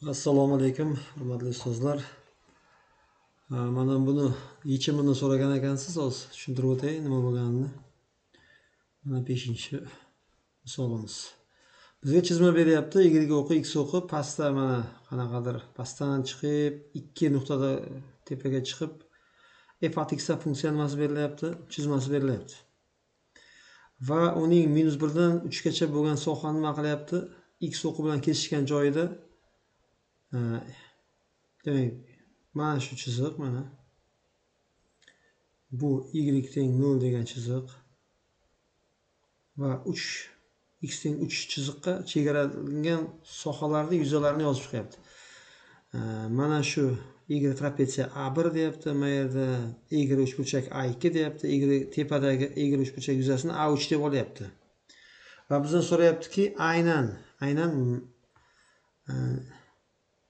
Assalomu alaykum, hurmatli ustozlar. Mana buni yechimini so'ragan ekansiz, hozir tushuntirib o'tay nima bo'lganini. Mana 5-misolimiz. Bizga chizma beryapti, Y o'qi, X o'qi, pastda mana qanaqadir pastdan chiqib, 2 nuqtada tepaga chiqib f at x funksiya nimasi berilyapti, chizmasi berilyapti. Va uning -1 dan 3 gacha bo'lgan sohani nima qilyapti? X o'qi bilan kesishgan joyida, demak, mana shu chiziq, mana bu y teng 0 degan chiziq va 3 x teng 3 chiziqqa chegaralangan sohalarni yuzalarini yozib chiqyapti. Mana shu y trapetsiya A1 deyapti, mana yerda y uchburchak A2 deyapti, y tepadagi y uchburchak yuzasini A3 deb olyapti. Va bizdan so'rayaptiki, aynan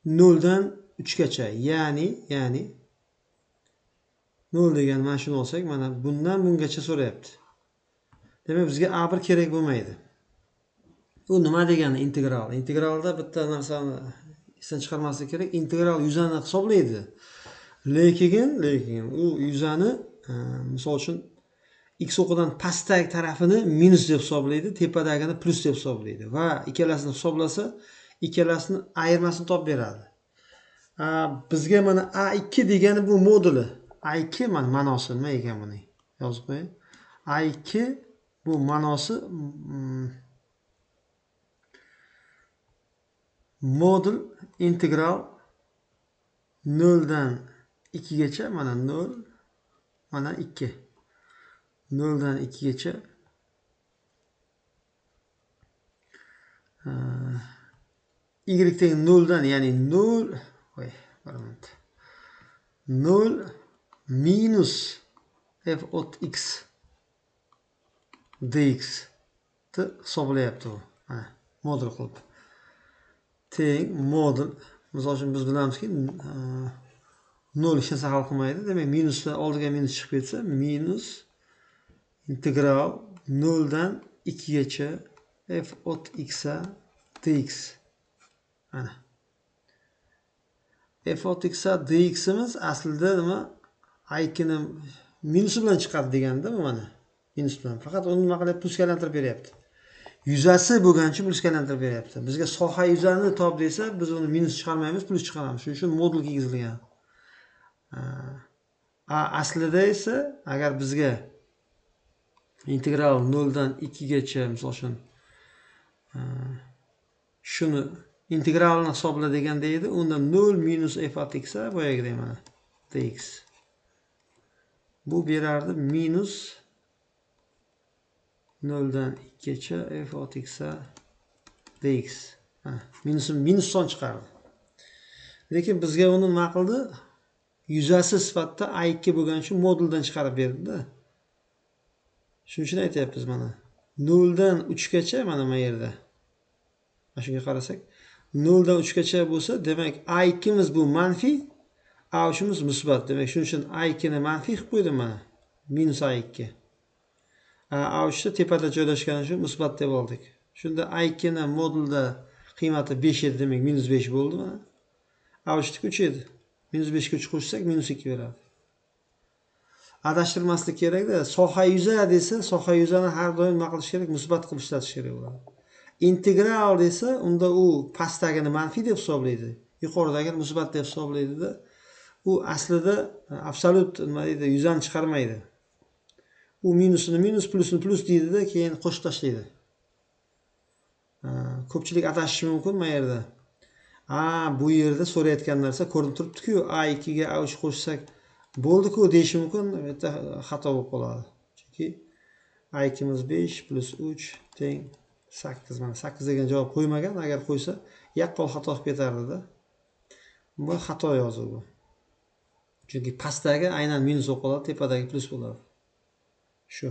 0 dan 3 gacha, ya'ni 0 degan mana shuni olsak, mana bundan bungacha so'rayapti. Demak, bizga A1 kerak bo'lmaydi. U nima degani integral? Integralda bitta narsani esdan chiqarmaslik kerak. Integral yuzani hisoblaydi. Lekin u yuzani misol uchun x o'qidan pastdagi tarafini minus deb hisoblaydi, tepadagini plus deb hisoblaydi va ikkalasini hisoblasa, ikkalasini ayirmasini topib beradi. Bizga mana A2 degani bu moduli. A2 mana ma'nosi nima ekan buning? Yozib qo'ying. A2 bu ma'nosi modul integral 0 dan 2 gacha, mana 0, mana 2. 0 dan 2 gacha y teng 0 dan, ya'ni 0, voy, bir minut. 0 minus f от x dx ni hisoblayapti u. Mana modul qilib. Teng modul, misol uchun biz bilamizki 0 hech narsa hal qilmaydi. Demak, minusdan oldiga minus chiqib ketsa, minus integral 0 dan 2 gacha f от x dx. Mana f от x dx'imiz aslida nima? A2 ni minusi bilan chiqadi deganda bu mana minus bilan. Faqat uni nima qilyapti? Plusga aylantirib beryapti. Yuzasi bo'lgancha plusga aylantirib beryapti. Bizga soha yuzani top desa, biz uni minus chiqarmaymiz, plus chiqaramiz. Shuning uchun modul kiygizilgan. Aslida esa agar bizga integral 0 dan 2 gacha misol uchun shuni integralni hisobla deganda edi, unda 0 minus f at x boyagidek mana dx. Bu berardi minus 0 dan 2 gacha f at x dx. Minus son chiqardi. Lekin bizga uni nima qildi? Yuzasi sifatida A2 bo'lgani uchun moduldan chiqarib berdi-da. Shuning uchun aytyapmiz mana 0 dan 3 gacha mana bu yerda. Mana shunga qarasak, 0 dan 3 gacha bo'lsa, demak A2'miz bu manfiy, A3'imiz musbat. Demak, shuning uchun A2 ni manfiy qilib qo'ydim mana. Minus A2. A3 da tepada joylashgani uchun musbat deb oldik. Shunda A2 ni modulda qiymati 5 edi, demak minus 5 bo'ldi mana. A3 niki 3 edi. Minus 5 ga 3 qo'shsak minus 2 beradi. Adashtirmaslik kerakda. Soha yuza desa, soha yuzani har doim nima qilish kerak? Musbat qilib ishlatish kerak bo'ladi. Integral desa, unda u pastdagini manfiy deb hisoblaydi, yuqoridagini musbat deb hisoblaydi-da. U aslida absolyut nima deydi, yuzani chiqarmaydi. U minusini minus, plusini plus deydi-da, keyin qo'shib tashlaydi. Ko'pchilik adashishi mumkin bu yerda. Bu yerda so'rayotgan narsa ko'rinib turibdi-ku, A2 ga A3 qo'shsak bo'ldi-ku deyishi mumkin, bu yerda xato bo'lib qoladi. Chunki A2'miz 5 plus 3 teng 8, mana 8 degan javob qo'ymagan, agar qo'ysa yaqqol xato qilib ketardida. Bu xato yozuv bu. Chunki pastdagi aynan minus bo'lib qoladi, tepadagi plus bo'ladi. Shu.